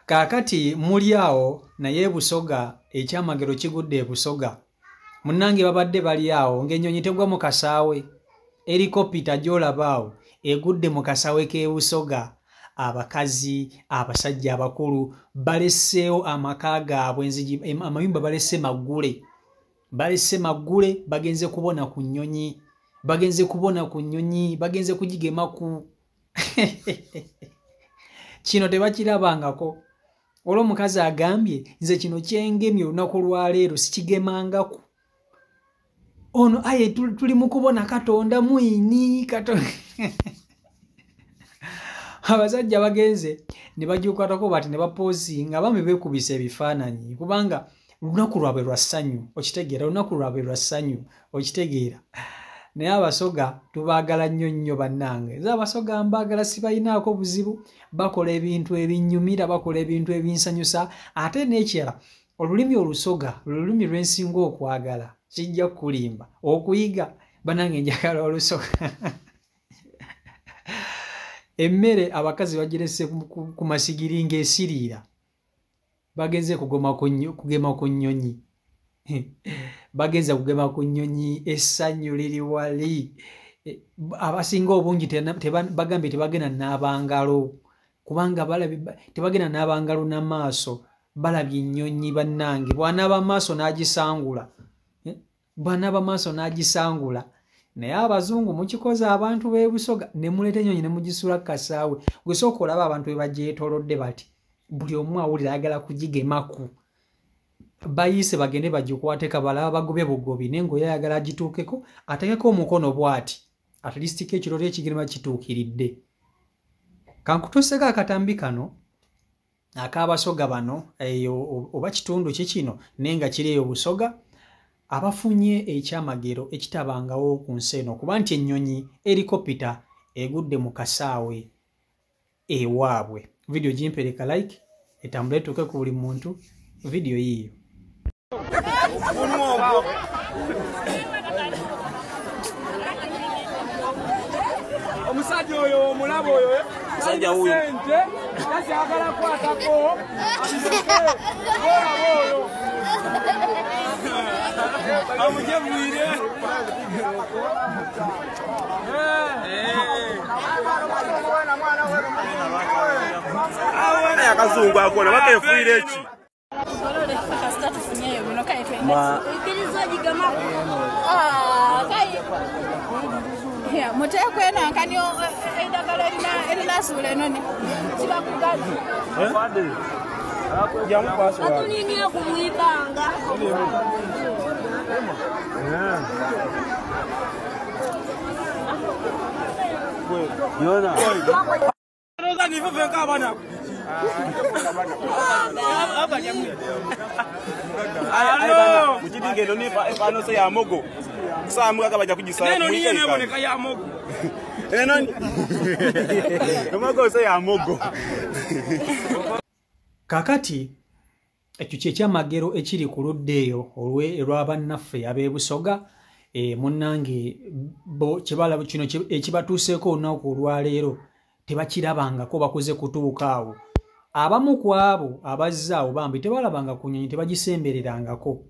Kaakati muli awo naye Busoga, ekyamagero kigudde e Busoga. Munnange babadde bali awo ng'ennyonyi tegwa mu kasaawe. Erikopita gy'olaba awo egudde mu kasaawe k'e Busoga. Abakazi, abasajja abakulu baleseewo amaka gaabwe, enzigi, amayumba balese maggule. Balese maggule, bagenze kubona ku nnyonyi. Bagenze kubona ku nnyonyi, bagenze kugigemaku. Kino tebakirabangako. Olwo omukazi agambye nze kino kyengemye olunaku lwaleero sikigemangaku. Ono aye tuli mu kubona Katonda mwini Katonda. Abasajja bagenze ne bagikwatako bati ne bapozinga, abaami beekubisa ebifaananyi kubanga lunaku lwabwe lwa ssanyu, okitegeera, olunaku lwabwe lwa ssanyu, okitegeera. Naye Abasoga tubaagala nnyo nnyo bannange. Nze Abasoga mbaagala, sibalinaako buzibu, bakola ebintu ebinnyumira, bakola ebintu ebinsanyusa. Ate n'ekirala, olulimi Olusoga lulimi lwensinga okwagala, kijja kukulimba okuyiga. Bannange njagala Olusoga. Emmere abakazi bagirese ku masigiri ng'esiriira, bagenze kugema ku nnyonyi, bagenze kugema ku nnyonyi. Essanyu liri wali. Abasinga obungi bagambye tebagenda n'abangalo kubanga tebagenda n'abangalo n'amaaso, balabye ennyonyi. Bannange, bw'anaaba maaso n'agisangula, bw'anaaba maaso n'agisangula. Naye abazungu mukikoze abantu b'e Busoga ne muleeta ennyonyi ne mugisula ku kasaawe. Gwe sooka olaba abantu be bagyetoolodde bati, buli omu awulira ayagala kugigemaku. Bayiise bagende bagikwateka balaba bagobye bugobi, naye ng'oyo ayagala agituukeko ateekeko omukono bw'ati, at least ko ekirooto ekigenda kituukiridde. Kankutuuseko akatambi kano ak'Abasoga bano eyo, oba kitundu ki kino, naye nga kiri eyo Busoga, abafunye ekyamagero ekitabangawo ku nsi eno, kuba nti ennyonyi erikopita egudde mu kasaawe ewaabwe. Vidiyo gimpereka like etambule etuuke ku buli muntu. Vidiyo yiiyo. Omusajja oyo omulaba oyo, Musajja wuuyo. Sente takyagala kwatako, olaba oyo amujemwire. Naye akazungu akona bakefuire eki. Kasita tufunyeyo bino kale. Muteekwo enankani eddagala erinasuula enoni kiba kugazi. Atuninye ku mwibanga. Roza nife fenka abana. Mukibinga eno nifa se ya mogo. Samuka bajja kugisala. Neno niye neboneka ya mogo. Eno mogo se ya mogo. Kakati ekyo kyekyamagero ekiri ku ludda eyo olw'abannaffe ab'e Busoga. Munnange bo kyebalaba kino ekibatuuseeko olunaku olwaleero tebakirabangako, bakuze kutuuka awo. Abamu ku abo abazze awo bambi tebalabanga ku nnyonyi, tebagisembererangako.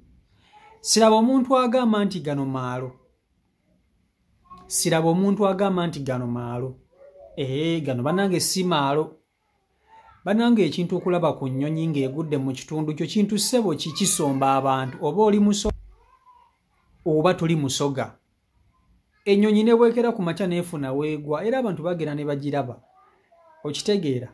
Siraba omuntu agamba nti gano maalo, siraba omuntu agamba nti gano maalo. Gano bannange si maalo. Bannange, ekintu okulaba ku nnyonyi ng'egudde mu kitundu kyo kintu ssebo kikisomba abantu, oba oli Musoga oba toli Musoga. Ennyonyi ne bwekera ku makya neefuna weegwa, era abantu bagenda ne bagiraba, okitegeera,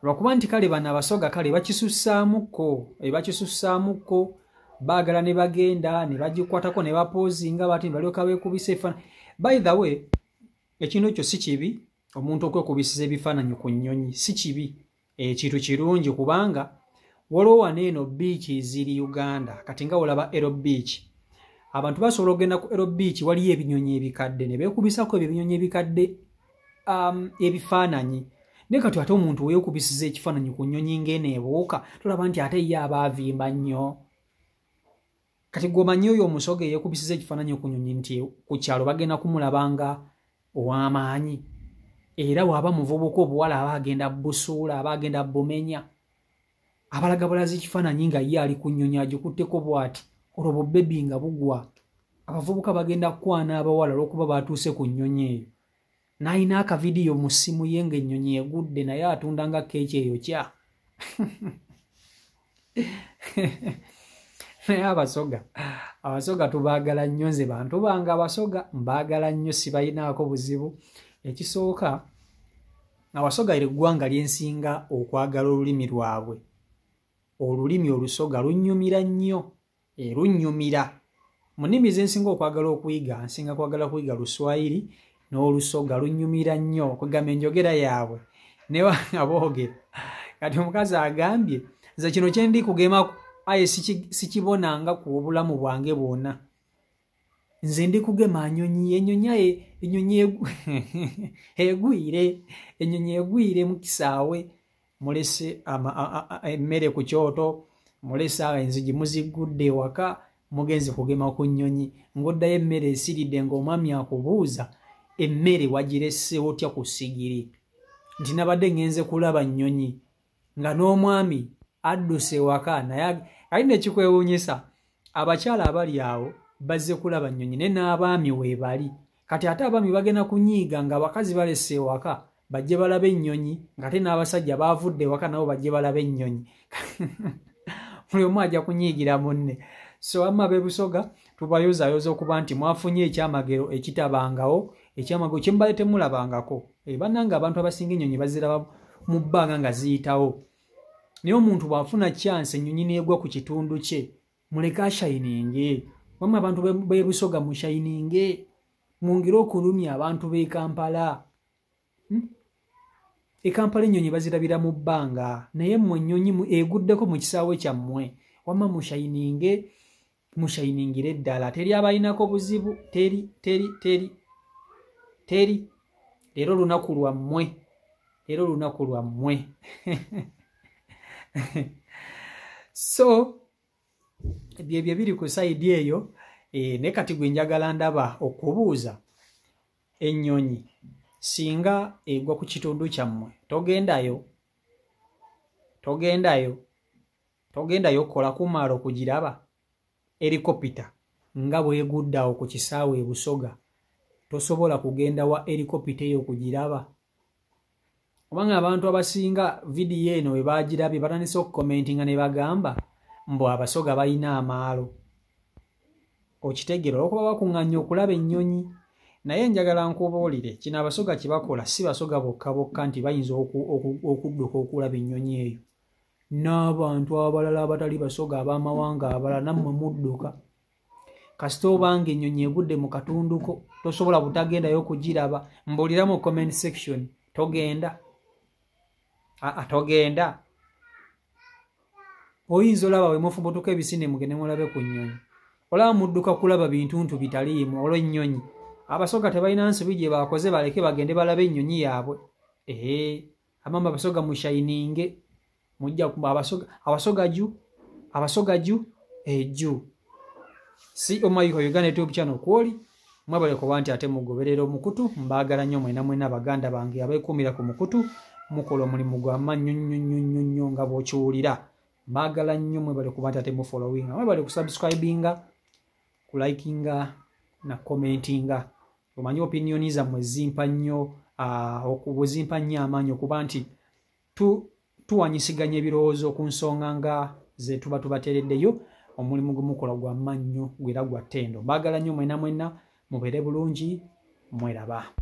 lwakuba nti kale bano Abasoga kale bakisussaamuko, bakisussaamuko, baagala ne bagenda ne bagikwatako ne bapoozinga bati ne balyoka beekubisa ebifaananyi. By the way, ekintu ekyo si kibi, omuntu okwekubisiza ebifaananyi ku nnyonyi si kibi, ekintu kirungi, kubanga waliwo wano eno beach ziri Uganda. Kati nga olaba Ero Beach, abantu basobola okugenda ku Ero Beach, waliyo ebinyonyi ebikadde ne beekubisako ebyo ebinyonyi ebikadde ebifaananyi. Naye kati ate omuntu weekubisiza ekifaananyi ku nnyonyi ng'eno ebuuka, tolaba nti ate ye aba avimba nnyo? Kati gw'omanyi oyo Omusoga eyeekubisiza ekifaananyi ku nnyonyi nti ku kyalo bagenda kumulaba nga ow'amaanyi, era bw'aba muvubuka obuwala aba agenda busuula, aba agenda bumenya. Abalaga balazi ekifaananyi nga ye ali ku nnyonyi agikutteko bw'ati, olwo bubebi nga bugwa. Abavubuka bagenda kukwana abawala olw'okuba batuuse ku nnyonyi eyo. N'alina akavidiyo mu ssimu ye ng'ennyonyi egudde, naye atunda nga keeki eyokya. Naye abasoga tubaagala nnyo. Nze bantu bange abasoga mbaagala nnyo, sibalinaako buzibu. Ekisooka, abasoga lye ggwanga lyensinga okwagala olulimi lwabwe. Olulimi olusoga lunnyumira nnyo, erunnyumira. Mu nnimi ze nsinga okwagala okuyiga, nsinga kwagala kuyiga Luswayiri n'Olusoga, lunnyumira nnyo okugamba enjogera yaabwe ne banga boogera. Kati omukazi agambye, nze kino kye ndi kugemako aye sikibonanga ku obulamu bwange bwonna. Nze ndi kugema nnyonyi, ennyonyi aye ennyonyi egwire, ennyonyi egwire mu kisaawe. Mulese emmere ku kyoto, mulese enzigi muziggudde ewaka, mugenze kugema ku nnyonyi. Ng'oddayo emmere esiridde, ng'omwami akubuuza emmere wagirese otya ku ssigiri, nti nabadde ngenze kulaba nnyonyi, nga n'omwami adduse ewaka. Naye alina ekikwewuunyisa, abakyala abali awo bazze kulaba nnyonyi, naye n'abaami weebali. Kati ate abaami bagenda kunyiiga ng'abakazi balese ewaka bajje balabe ennyonyi, ng'ate n'abasajja baavudde ewaka nabo bajje balabe ennyonyi. Buli omu ajja kunyiigira munne. So amma ab'e Busoga tubayozaayoza okuba nti mwafunye ekyamagero ekitabangawo, ekyamagero kye mubadde temulabangako. Bannange abantu abasinga ennyonyi baziraba mu bbanga nga ziyitawo, naye omuntu bw'afuna chance ennyonyi n'egwa ku kitundu kye, muleke ashayininge. Wamma abantu b'e Busoga mushayininge, mwongere okulumya abantu b'e Kampala. E Kampala ennyonyi bazirabira mu bbanga, naye mmwe ennyonyi eguddeko mu kisaawe kyammwe. Wamma mushayininge, mushayiningire ddala. Teri abalinako buzibu, teri teri teri teri. Leero lunaku lwammwe, leero lunaku lwammwe. So byebyo biri ku sayidi eyo. Ne kati gwe njagala ndaba okubuuza, ennyonyi singa egwa ku kitundu kyammwe, togendayo, togendayo, togendayo okukola kumaalo kugiraba? Erikopita nga bw'egudde awo ku kisaawe e Busoga, tosobola kugenda wa erikopita eyo kugiraba? Kubanga abantu abasinga vidiyo eno we baagirabye batandise okukomentinga ne bagamba mbu abasoga balina amaalo. Okitegeera, olw'okuba bakuŋŋaanya okulaba ennyonyi. Naye njagala nkubuulire, kino abasoga kye bakola si basoga bokka bokka nti bayinza okudduka okulaba ennyonyi eyo. N'abantu abalala abatali basoga ab'amawanga abalala nammwe mudduka. Kasita obanga ennyonyi egudde mu katunduko, tosobola butagendayo kugiraba. Mbuulira mu comment section, togenda? Aa, togenda. Oyinza olaba we mufubutuka ebisinde mugende mulabe ku nnyonyi. Olaba mudduka kulaba bintuntu bitaliimu olw'ennyonyi. Abasoga tebalina nsobi gye bakoze, baleke bagende balabe ennyonyi yaabwe. Amama abasoga mushayininge, mujja abasoga ju, abasoga ju, eju. Si Omayiko Uganda YouTube channel kwoli, mwebale kuba nti ate mugoberera omukutu. Mbaagala nnyo mwena mwena baganda bange abeekuumira ku mukutu, mukola omulimu gwa maanyi nnyo nnyo nnyo nnyo nga bw'okiwulira. Mbaagala nnyo, mwebale kuba nti ate mufollowinga, mwebale kusubscribinga, kulikinga na commentinga. Omanyi opinioni zammwe zimpa nnyo, zimpa nnyo amaanyi okuba nti tuwanyisiganya ebirowoozo ku nsonga nga ze tuba tubateereddeyo. Omulimu gwe mukola gwa maanyi nnyo, era gwa ttendo. Mbaagala nnyo mwena mwena, mubeere bulungi, mweraba.